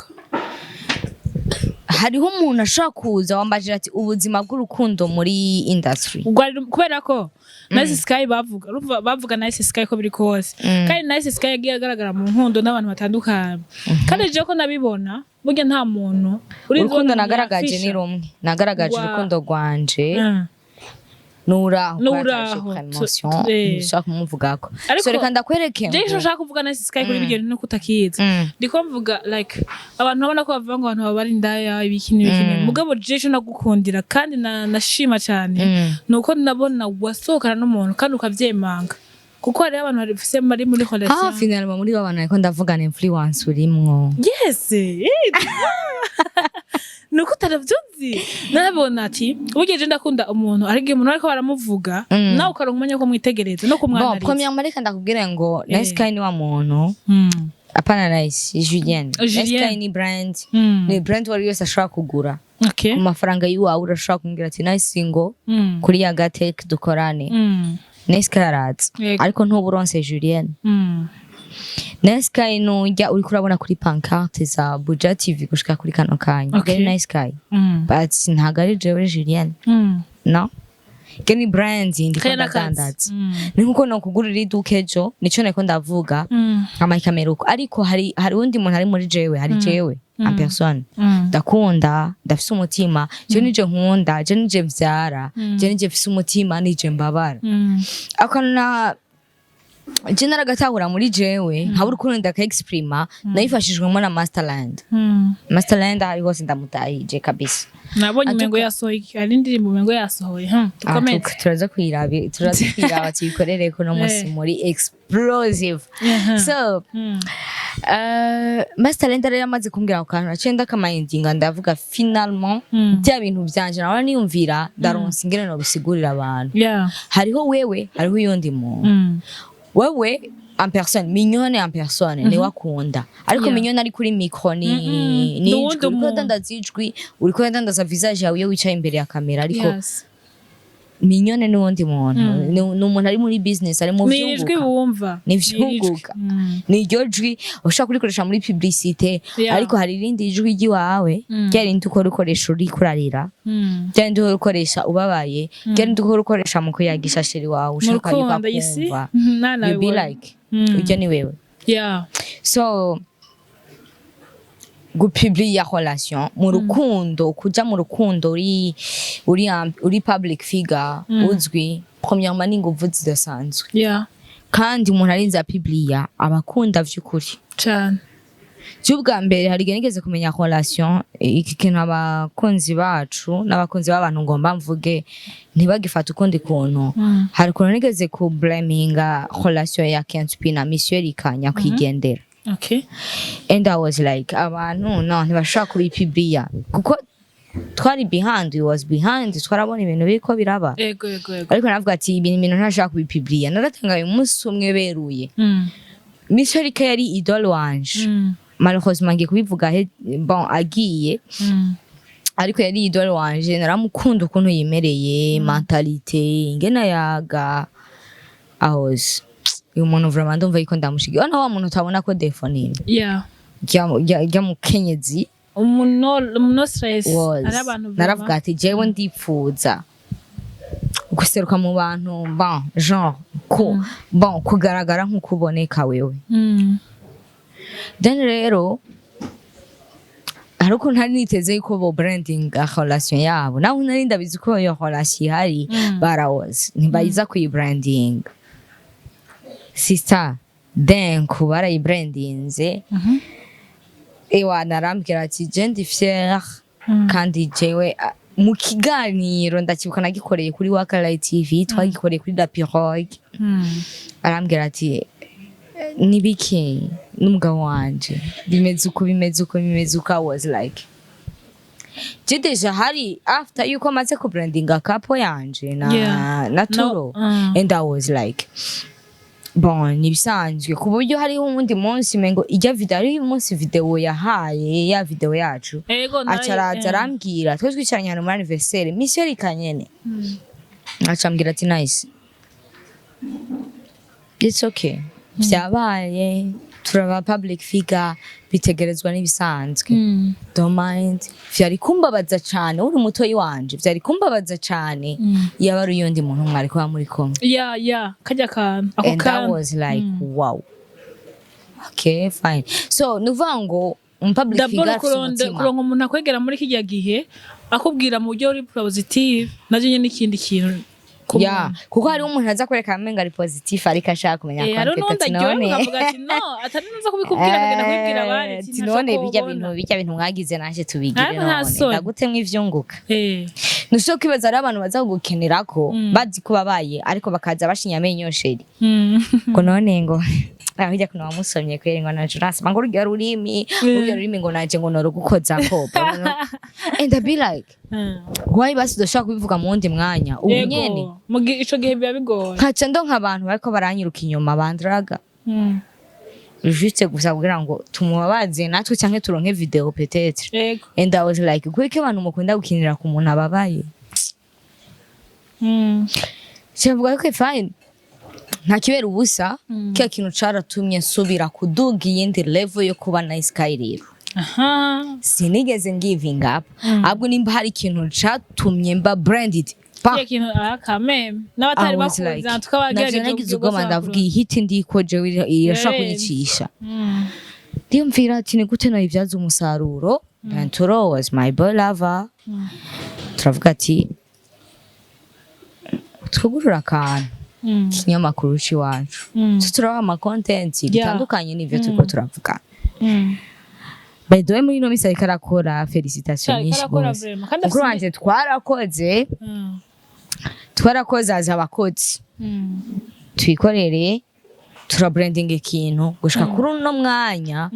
Hariho umuntu ashobora kuza wambajira ati ubuzima bw'urukundo muri industry. Ubwo kubera ko Nice Sky bavuga, urumva bavuga Nice Sky ko biri kose, kandi Nice Sky yagiye agaragara mu nkundo n'abantu batandukanye, kandi je ko nabibona burya nta muntu urinze Urukundo ubona umuntu nagaragaje yafisha. ni rumwe nagaragaje. Urukundo rwanje nuraho. Nuraho. Promotion nshaka kumuvugako. Ariko So reka ndakwereke je ico nshaka kuvuga Nice Sky kuri ibyo nuko utakizi. Ndiko mvuga like abantu babona ko bavuga ngo abantu baba bari indaya, ibiki n'ibiki, mugabo je ico nagukundira kandi nashima cyane nuko nabona wasohokana n'umuntu kandi ukavyemanga. Kuko hariho abantu bafise bari muri relation. Ah, finalement muri babana ariko ndavugana influence urimwo. Yes, nuko utaravyuzi. Narabona ati burya je ndakunda umuntu, ariko igihe umuntu ariko baramuvuga, nawe ukaronka umwanya wo kumwitegereza no Bon, kumwanariza. Premièrement, reka ndakubwire ngo Nice Sky ni wa muntu, apana Nice Julien. Nice Julien. Sky ni brand, ni brand wari wese ashobora kugura ku mafaranga yiwawe. Urashobora kumbwira ati Nice, ngo kuri ya Gatek dukorane, Nice Sky araza. Ariko ntuba uronse Julien. Nice Sky nujya uriko urabona kuri pancarte za Buja TV gushika kuri kano kanya. Very Nice Sky, but ntabwo ari jewe Julien. No, ke ni brand ndiko Kaya n'akazi. ndadandaza. Ni nkuko nokugurira iduka ejo, nico nariko ndavuga, amakamera uko, ariko hari undi muntu ari muri jewe, hari jewe en personne. Ndakunda, ndafise umutima, je nije nkunda, je nije mvyara, je nije mfise umutima, nije mbabara. Akana je naragatahura muri jewe, nkabura ukuntu ndakaexprima, nayifashijwemo na Masterland. Masterland ahari hose ndamutahije kabisa. Nabonye Atuka- umengo yasohoye, hari indirimbo umengo yasohoye. Dukomeze. Turaza kuyiraba, tuyikorereko no musi muri explosive. So Masterland rero amaze kumbwira ako kantu, naciye ndakamayindinga, ndavuga finalement bya bintu vyanje nahora niyumvira, ndaronsa ingene nobisigurira abantu. Hariho wewe, hariho uyundi muntu. Wewe en personne, Mignone en personne niwe akunda, ariko Mignone ari kuri micro ni ni Ni ijwi. uwundi Uriko muntu. uradandaza ijwi, uriko uradandaza visage yawe iyo wicaye imbere ya kamera, ariko Mignone n'uwundi muntu. Ni umuntu ari muri business, ari mu Ni ijwi vyunguka. wumva. Ni Ni ijwi. vyunguka. Ni iryo jwi ushobora kurikoresha muri publicité, ariko hari irindi jwi ry'iwawe, rya rindi ukora ukoresha uriko urarira, rya rindi uhora ukoresha ubabaye, rya rindi uhora ukoresha mu kuyagisha chéri wawe Mu ushaka yuko rukundo yisi. akumva. Nana. You be like ujya ni wewe. So gupubliya relation mu rukundo, kuja mu rukundo uri public figure uzwi, premièrement ni inguvu zidasanzwe. Kandi umuntu arinze apubliya aba akunda vy'ukuri. Cane. By'ubwa mbere hari igihe nigeze kumenya relation, iki kintu abakunzi bacu n'abakunzi b'abantu ngomba mvuge ntibagifata ukundi kuntu. Hari ukuntu nigeze ku blaminga relation ya Kenspi na Monsieur Rika nyakwigendera. And I was like, abantu no ntibashobora kubipubliya kuko twari behind, we was behind, twarabona ibintu biriko biraba. Ego ego ego. Ariko navuga ati ibintu ntashaka kubipubliya. Naratangaye umunsi umwe beruye. Monsieur Rika yari idole wanje. Malheureusement ngiye kubivuga bon, agiye, ariko yari idole wanje, naramukunda ukuntu yimereye, mentalité, ingene yaga ahoze uyu muntu, vraiment ndumva yuko ndamushigiye. Urabona wa muntu utabona ko défaut nini rya mukenyezi. Umuntu no stress. Was Ari abantu vraiment. Naravuga ati jewe ndipfuza guseruka mu bantu, bon, genre ko bon kugaragara nk'uko uboneka wewe. Then rero hari ukuntu ntari niteze yuko bo branding relation yabo, naho nari ndabizi ko iyo relation ihari. Barawoze ntibayiza kuyibranding, sister, then ku barayibrandinze. Ewa, narambwira ati je ndi fier. Kandi jewe mu kiganiro ndakibuka nagikoreye kuri Wakalight TV, twagikoreye kuri La Pirogue. Arambwira ati nibiki n'umugabo wanje bimeze uko, bimeze uko, bimeze uko. I was like, je déjà hari after yuko maze ku brandinga couple yanje na na Turo. No, And I was like, bon, nibisanzwe, ku buryo hariho uwundi munsi mengo ijya video, hariho umunsi video yahaye ya video yacu. Ego. Aca araza arambwira, twe twicaranye ahantu muri anniversaire, Michel Kanyene, aca ambwira ati Nice, it's okay, vyabaye, turaba public figure, bitegerezwa n'ibisanzwe, don't mind. Vyari kumbabaza cane uri mutoyi wanje, vyari kumbabaza cane yaba ari uyundi muntu mwari kuba muri kumwe. Ya kajya kantu ako And I kantu. was like, wow, okay, fine. So nuvuga ngo um public D'abord figure afise kuronde umutima. Kuronka umuntu akwegera muri kijya gihe akubwira mu buryo uri positive, navyo nyene n'ikindi kintu ku Ya, muntu. Kuko hariho umuntu aza kwereka amenga ari positif, ariko ashaka kumenya Hari content, n'undi ati aryohewe none ukavuga ati no, atari nuza kubikubwira, akagenda kubibwira abandi ati ati ntaco none bijya kobona. bintu, bijya bintu mwagize, naje tubigire. Ariko nta None soni. ndagutemwe ivyunguka. Ntushobora kwibaza rero abantu baza kugukenerako bazi ko babaye, ariko bakaza bashinya amenyo, chéri, ngo none ngo ah, hirya kuno wamusomye kweri, ngo naje urasoma ngo urya rurimi ngo naje ngo norugukozako, and I be like, why basi udashobora kubivuga mu wundi mwanya ubu nyene? Mu gihe ico gihe biba bigoye. Nkaca ndonka abantu bariko baranyiruka inyuma bandraga juste gusa kugira ngo tumubabaze natwe canke turonke video peut-être. And I was like, kuko abantu mukunda gukinira ku muntu ababaye. Cyavuga ko fine, nta kibera ubusa. Kiya kintu caratumye nsubira kuduga iyindi level yo kuba Nice Sky rero. Sinigeze giving up, ahubwo nimba hari ikintu catumye mba branded pa. Kiya kintu kameme n'abatari I was bakuzi like, tukabagerageje. Navyo nagize ubwoba, ndavuga iyi hit ndiko jewe irashobora kunyicisha. Ndiyumvira ati ni gute noyibyaza umusaruro? Benturo was my boy lover. Turavuga ati twugurura akantu, ikinyamakuru c'iwacu, turabaha ama content bitandukanye n'ivyo turiko turavuga. By the way, muri ino minsi ariko arakora, félicitations Ariko nyinshi arakora gose. vraiment. Kandi Mukuru afise wanje, twarakoze, twarakoze aza abakozi, twikorere, turabrandinga ikintu gushika kuri uno mwanya.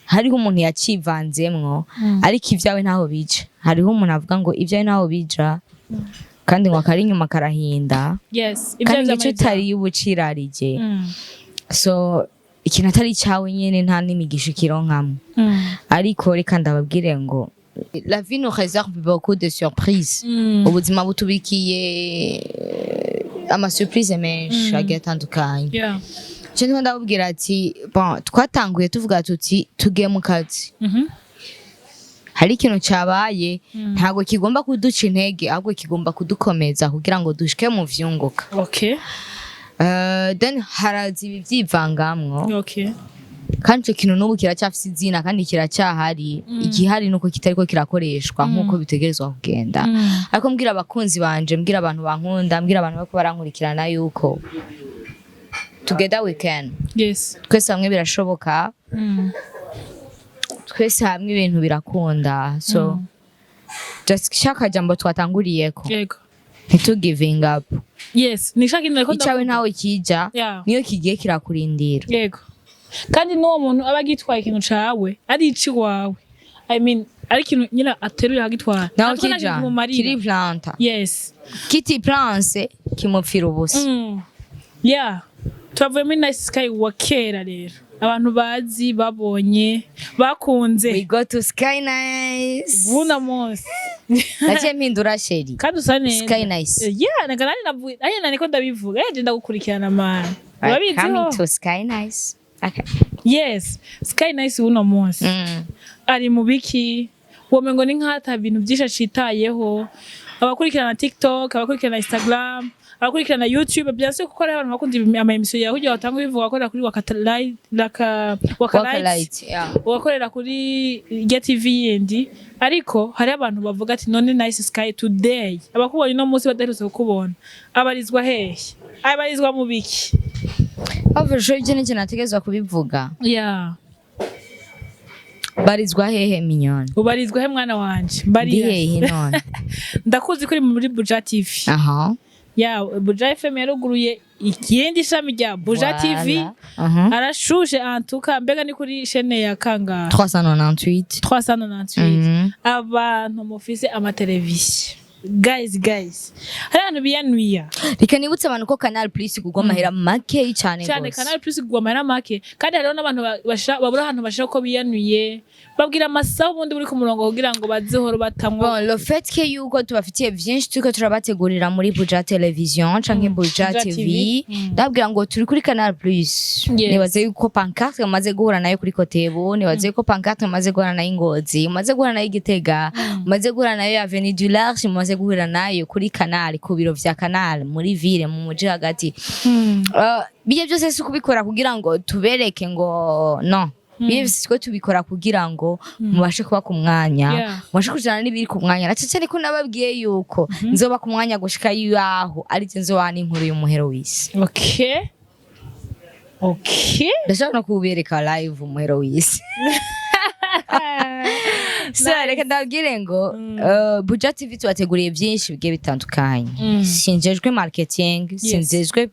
Hariho umuntu yacivanzemwo, ariko ibyawe ntaho bija. Hariho umuntu avuga ngo ibyawe ntaho bija, kandi ngo akari inyuma karahinda. Kandi ngo icyo utariye uba ucirarije. So ikintu atari icyawe nyene nta n'imigisha ukironkamwo. Ariko reka ndababwire ngo la vie nous réserve beaucoup de surprises. Ubuzima butubikiye ama surprise menshi agiye atandukanye. Icyo ndimo ndababwira ati bon, twatanguye tuvuga tuti tugiye mu kazi, hari ikintu cyabaye, ntabwo kigomba kuduca intege, ahubwo kigomba kudukomeza kugira ngo dushike mu vyunguka. Then haraza ibi byivangamwo. Kandi icyo kintu n'ubu kiracyafise izina kandi kiracyahari. Igihari nuko kitariko kirakoreshwa nk'uko bitegerezwa kugenda. Ariko mbwira abakunzi banje, mbwira abantu bankunda, mbwira abantu bariko barankurikirana yuko together we can. Twese hamwe birashoboka. Twese hamwe ibintu birakunda. So just shaka jambo twatanguriyeko, ntitu giving up. Yes, ni shaka kintu nariko Icawe ndavuga. ntawe kija, niyo kigiye kirakurindira. Yego, kandi n'uwo muntu aba agitwaye ikintu cawe ari iciwawe, I mean, ari ikintu nyine ateruye akagitwara. Naho Natwe nta kija kintu kimumarira. kiri planta, kiti planse kimupfira ubusa. Yeah, turavuye muri Nice Sky wa kera rero, abantu bazi, babonye, bakunze. We go to Sky Nice. Buno munsi. Naciye mpindura, chéri. Kandi usa neza. Sky Nice. Yeah, naga nani navuye aye nani ndabivuga, je ndagukurikirana man. I'm Urabizi coming ho. to Sky Nice, okay. Yes, Sky Nice buno munsi ari mu biki? Womengo ni nk'ata bintu byinshi acitayeho. Abakurikirana TikTok, abakurikirana Instagram, abakurikirana YouTube, bien sûr, kuko hariho abantu bakunda ama émission yawe kugira batange bivuga, akorera kuri Wakalight, Waka Wakalight, Light, yeah. ugakorera kuri Get TV yindi, ariko hari abantu bavuga ati none Nice Sky today, abakubonye uno munsi badaherutse kukubona, abarizwa hehe, abarizwa mu biki? Overshow, ibyo nicyo nategerezwa kubivuga. Barizwa hehe, minyoni? Ubarizwa he, mwana wanje? Ndi Mbarira. hehe none? Ndakuzi ko uri muri Buja TV. Aha. Ya Buja FM yaruguruye ikindi shami rya Buja TV. Voilà. Aha. Arashushe antuka. Mbega ni kuri chaîne ya kangahe? 398. 398. Abantu mufise amateleviziyo, guys, guys, hari abantu biyanuya. Reka nibutse abantu ko Canal Plus kugwa amahera makeyi cyane cyane. gose. Canal Plus kugwa amahera make, kandi hariho n'abantu babura ahantu bashaka ko biyanuye, babwira amasaha ubundi buri ku murongo kugira ngo bazihore batamwa. Bon, le fait que yuko tubafitiye vyinshi turiko turabategurira muri Buja Television canke Buja Buja TV, TV. Ndabwira ngo turi kuri Canal Plus. Nibaze yuko pancarte umaze guhura nayo kuri Kotebu, nibaze yuko pancarte umaze guhura nayo i Ngozi, umaze guhura nayo i Gitega, umaze guhura nayo Avenue du Large, umaze guhura nayo kuri Canal, ku biro vya Canal muri ville, mu muji hagati. Bijya byose si kubikora kugira ngo tubereke ngo no bijya byose ko tubikora kugira ngo mubashe kuba ku mwanya, mubashe kujana n'ibiri ku mwanya, na cyane ko nababwiye yuko nzoba ku mwanya gushika yaho ari je nzoba n'inkuru y'umuhero w'isi. Okay. Ndashaka no kubereka live umuhero w'isi. So reka ndabwire ngo Buja TV tubateguriye byinshi bigiye bitandukanye. Sinjejwe marketing, sinjejwe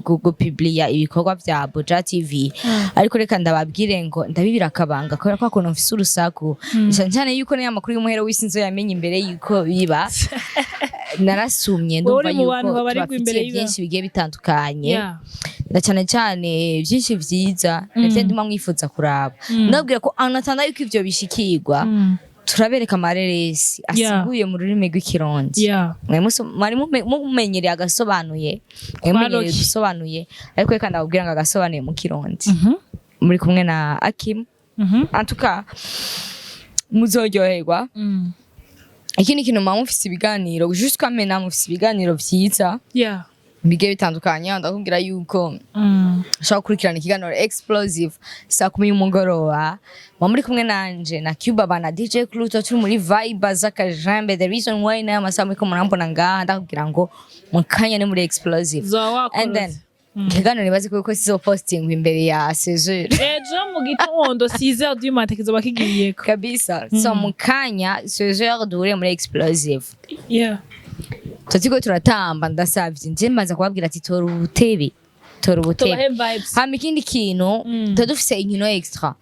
gupubliya ibikorwa vya Buja TV, ariko reka ndababwire ngo ndabibira akabanga, kubera ko akuntu mfise urusaku cyane cyane yuko niyo amakuru y'umuhero w'isi nzoyamenya imbere yuko biba. Narasumye, Wowe ndumva uri mu bantu yuko babarirwa imbere tubafitiye y'iba. byinshi bigiye bitandukanye, na cyane cyane byinshi vyiza navyo ndimo mwifuza kuraba. Ndabwira ko anatanda yuko ivyo bishikirwa, turabereka amareresi asiguye mu rurimi rw'Ikirundi. Mwari mumenyereye agasobanuye, mwari mumenyereye Rocky. udusobanuye, ariko reka ndababwira ngo agasobanuye mu Kirundi muri kumwe na Akim. Antuka muzoryoherwa. Ikindi kintu, muba mufise ibiganiro jusqu'à maintenant, mufise ibiganiro vyiza bigiye bitandukanye. Ndakubwira yuko ushobora gukurikirana ikiganiro Explosive saa 10 y'umugoroba, muba muri kumwe nanje na Cuba bana DJ Pluto, turi muri vibe z'akajambe. The reason why nayo masaha muriko murambona ngaha, ndakubwira ngo mu kanya ni muri Explosive. Zoba And then wakorotse. Ikiganiro nibaze ko sizo posting imbere ya 16h. Ejo mu gitondo 6h du matin kizoba kigiyeko. Kabisa. So mu kanya 16h duhure muri Explosive. Turiko turatamba. Ndasavye, nje maze kubabwira ati tora ubutebe, tora ubutebe. Tubahe vibes. Hama ikindi kintu, tuba dufise inkino extra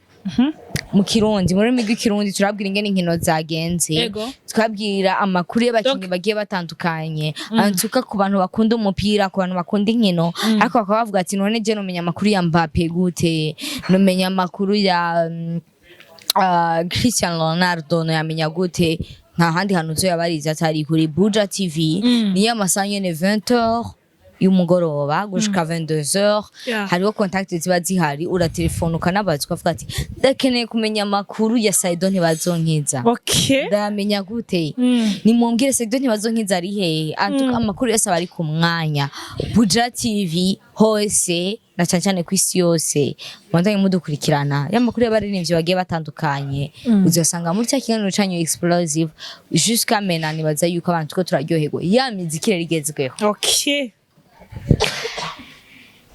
mu Kirundi, mu rurimi rw'Ikirundi. Turabwira ingene inkino zagenze, twabwira amakuru y'abakinnyi bagiye batandukanye. Antuka ku bantu bakunda umupira, ku bantu bakunda inkino, ariko bakaba bavuga ati: "None je nomenya amakuru ya Mbappe gute? Nomenya amakuru ya Cristiano Ronaldo, noyamenya gute?" Nta handi hantu uzoyabariza atari kuri Buja TV. Niyo amasaha nyene, 20h y'umugoroba gushika 22h. Hariho contact ziba zihari, uratelefona ukanabaza, ukavuga ati: "Ndakeneye kumenya amakuru ya Saido Ntibazonkiza, ndayamenya gute? Nimumbwire, Saido Ntibazonkiza ari hehe?" Antuka amakuru yose aba ari ku mwanya, Buja TV hose na cyane cyane ku isi yose. Mubandanye mudukurikirana. Y'amakuru y'abaririmbyi bagiye batandukanye uzasanga muri cya kiganiro canyu Explosive. Jusqu'à maintenant nibaza yuko abantu two turaryoherwa ya miziki rero igezweho.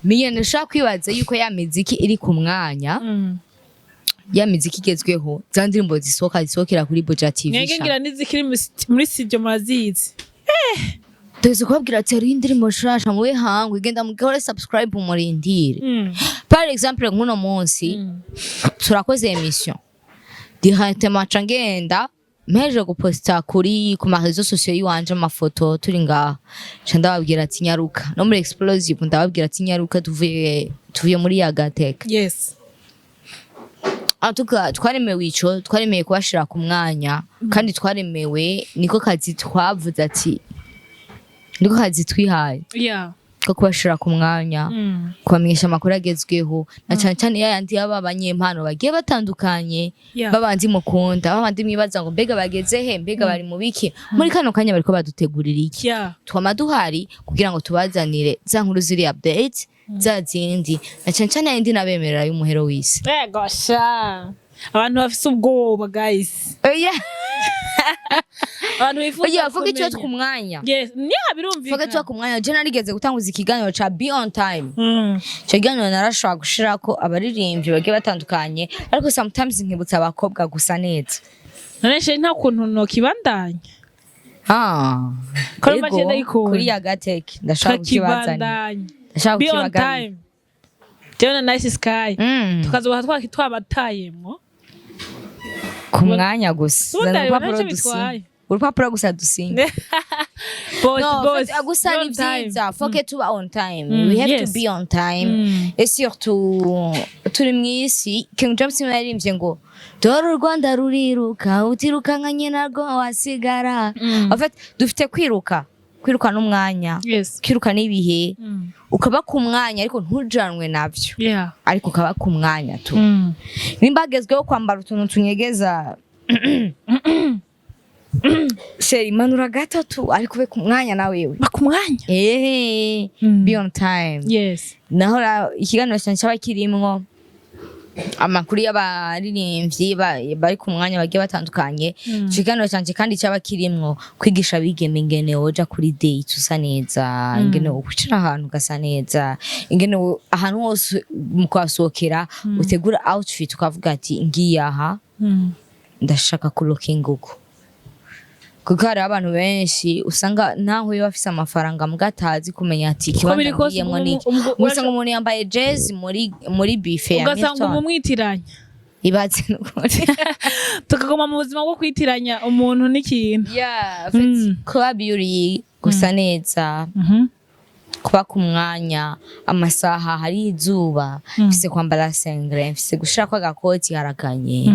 Miyene ushobora kwibaza yuko ya miziki iri ku mwanya, ya miziki igezweho, za ndirimbo zisohoka zisohokera kuri Buja TV. Mwege Sha. Ngira n'izikiri muri studio murazizi. Tuzi kubabwira ati hariho indirimbo nshasha, mube hangwe, genda mugahore subscribe, murindire. Par exemple, nk'uno munsi turakoze émission, directement nca ngenda mpeje guposta kuri ku ma réseaux sociaux yiwanje amafoto turi ngaha, nca ndababwira ati nyaruka no muri Explosive, ndababwira ati nyaruka, tuvuye muri Yagateka. En tout cas twaremewe ico, twaremeye kubashira ku mwanya, kandi twaremewe niko kazi twavuze ati niko kazi twihaye ko kubashira ku mwanya, kubamenyesha amakuru agezweho, na cyane cyane yayandi y'aba banyempano bagiye batandukanye, babandi mukunda, babandi mwibaza ngo mbega bageze he, mbega bari mu biki muri kano kanya, bariko badutegurira iki? Twama duhari kugira ngo tubazanire za nkuru ziri update, za zindi, na cyane cyane yayindi nabemerera y'umuhero w'isi. Ego sha, abantu bafise ubwoba, guys. Oya. Abantu bifuza Oya, vuga icyo kumenya. ku mwanya. Yes, niya Vuga birumvikana. icyo ku mwanya. Je narigeze gutanguza ikiganiro ca Be On Time. Icyo kiganiro narashobora gushirako abaririmbyi bagiye batandukanye, ariko sometimes nkibutsa abakobwa gusa neza. None she nta kuntu nokibandanya? Ah, Kora ego, make ndayikunda. Kuri Yagatech ndashaka kukibazanira. Kakibandanya. Ndashaka Be On kukibagabira. Time, jewe na Nice Sky, tukazoba twabatayemwo. Ku mwanya gusa. Ubundi Zana areba urupapuro ntacyo dusinye. bitwaye. Urupapuro gusa dusinye. Boss, No, boss, gusa be ni on time. vyiza, faut que tuba on time. We have to be on time. Et surtout turi mw'isi, King James niwe yaririmbye ngo dore u Rwanda ruriruka, utirukankanye narwo wasigara. En fait dufite kwiruka, kwiruka n'umwanya, kwiruka n'ibihe, ukaba ku mwanya ariko ntujanwe navyo, ariko ukaba ku mwanya tu. Nimba hagezweho kwambara utuntu tunyegeza, chéri, manura gatatu, ariko ube ku mwanya na wewe. Ba ku mwanya. Be on time. Naho ikiganiro cyane cyaba kirimwo amakuru y'abaririmbyi bari ku mwanya bagiye batandukanye. Ico kiganiro canje kandi cyaba kirimwo kwigisha abigeme ingene woja kuri date usa neza, ingene wokwicara ahantu ugasa neza, ingene ahantu hose mu kuhasohokera utegura outfit ukavuga ati ngiye aha. Ndashaka kulookinga uko, kuko hariho abantu benshi usanga naho iyo bafise amafaranga mbwa atazi kumenya ati ikibanza Biri kose ngiyemwo niki. Usanga umuntu yambaye jezi muri buffet ya ugasanga Milton. Umumwitiranya. Ibaze nukuri. Tukaguma mu buzima bwo kwitiranya umuntu n'ikintu. Yeah, kuba beauty, gusa neza, kuba ku mwanya, amasaha, hari izuba, mfise kwambara sengre, mfise gushirako agakoti, harakanye.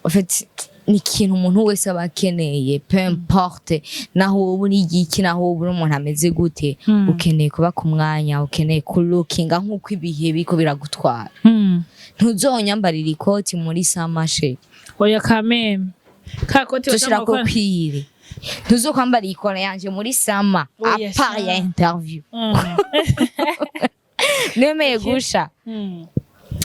En fait, ni ikintu umuntu wese aba akeneye, peu importe naho wowe uri igiki, naho wowe uri umuntu ameze gute. Ukeneye kuba ku mwanya, ukeneye kulookinga nk'uko ibihe biriko biragutwara. Ntuzonyambarira ikoti muri samashe. Oya, kameme ka koti. Tushirako kwire, ntuzokwambara ikora yanje muri summer. Oya, à part ya sha. interview nemeye gusha.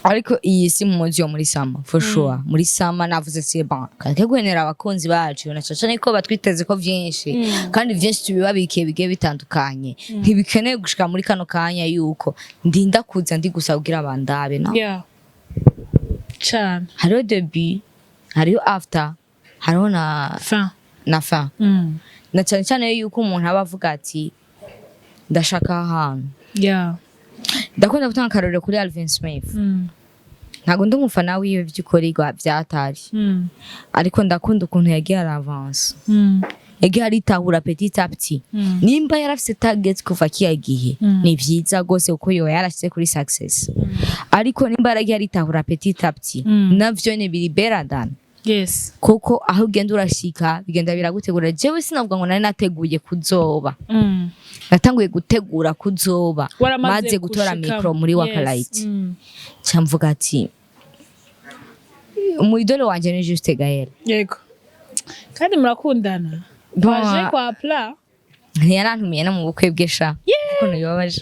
Ariko iyi si muzi yo muri summer, for sure. Muri summer navuze c'est bon, kake gwenera abakunzi bacu na cyane ko batwiteze ko vyinshi, kandi vyinshi tubibabikiye bigiye bitandukanye. Ntibikeneye gushika muri kano kanya yuko ndinda kuza ndi gusa kugira bandabe, no. Yeah, cane. Hariho début, hariho after, hariho na fin. Na fin. Na cyane cyane yuko umuntu aba avuga ati ndashaka ahantu. Ndakunda gutanga akarorero kuri Alvin Smith. Ntabwo ndi umufana wiwe by'ukuri vyatari, ariko ndakunda ukuntu yagiye aravansa, yagiye aritahura petit à petit. Nimba yarafise target kuva kiya gihe, ni vyiza gose kuko yoba yarashyize kuri success, ariko nimba yaragiye aritahura petit à petit, navyo ni biri better than, kuko aho ugenda urashika bigenda biragutegura. Jewe sinavuga ngo nari nateguye kuzoba, natanguye gutegura kuzoba Waramaze maze gutora gushika. micro muri Wakalite. Camvuga ati umuyidole wanje ni Juste Gaël. Yego, kandi murakundana. Bon, waje kwa pla. Ntiyarantumiye no mu bukwe bwe sha, ukuntu bibabaje,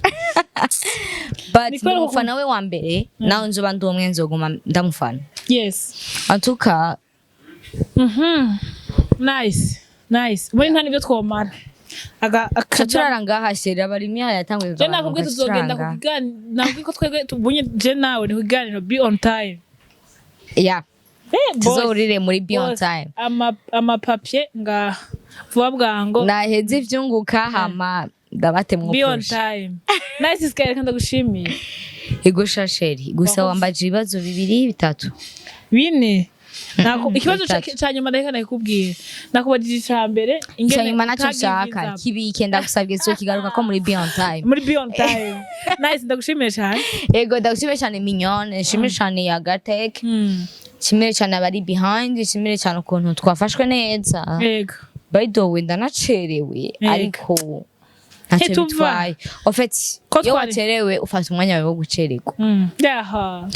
but Ni kubera ndi umufana we wa mbere, nawe nzoba ndi umwe nzoguma ndamufana. En tout cas. Nice, nice. Muri nta nibyo twomara. Aga ca akaja. Turara ngaha chérie, abarimyi yatanguye Je nakubwiye kugabanuka. tuzogenda ku Turanga. kiganiro, nakubwiye ko twebwe tubunye, je nawe ni ku kiganiro Be On Time. Yeah. Eh, boss. Tuzohurire muri Be On Boss, Time. Ama amapapye ngaha vuba bwango. Naheze ivyunguka hama ndabatemwo. Be On Projet. Time. Nice Sky, reka ndagushimiye. Ego sha chérie, gusa Wakoze. wambaje ibibazo bibiri, bitatu. Bine. Ikibazo Bitatu. ca nyuma ndaheka ndakubwira, nakubajije ica mbere ingene Icyanyuma naco utagivinza nshaka up. kibike, ndagusabye so kigaruka ko muri Be On Time. Muri Be On Time. Nice, ndagushimiye cyane. Ego, ndagushimiye cyane Mignone, nshimire cyane Yagatek, nshimire cyane abari behind, nshimire cyane ukuntu twafashwe neza. By the way, ndanacerewe, ariko ntacyo Ntituva. bitwaye en fait. Ko Iyo wacerewe ufata umwanya wawe wo gucererwa. Yaha,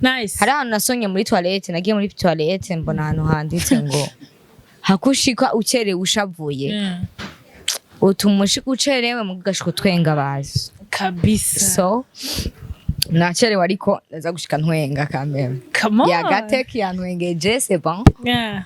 nice. Hari ahantu nasonye muri toilette, nagiye muri toilette mbona ahantu handitse ngo hakushika ucerewe ushavuye, utuma ushika ucerewe mu gashika utwenga bazi. Kabisa. So nacerewe ariko ndaza gushika ntwenga kameme. Come on. Yagatek yantwengeje, c'est bon. Yeah.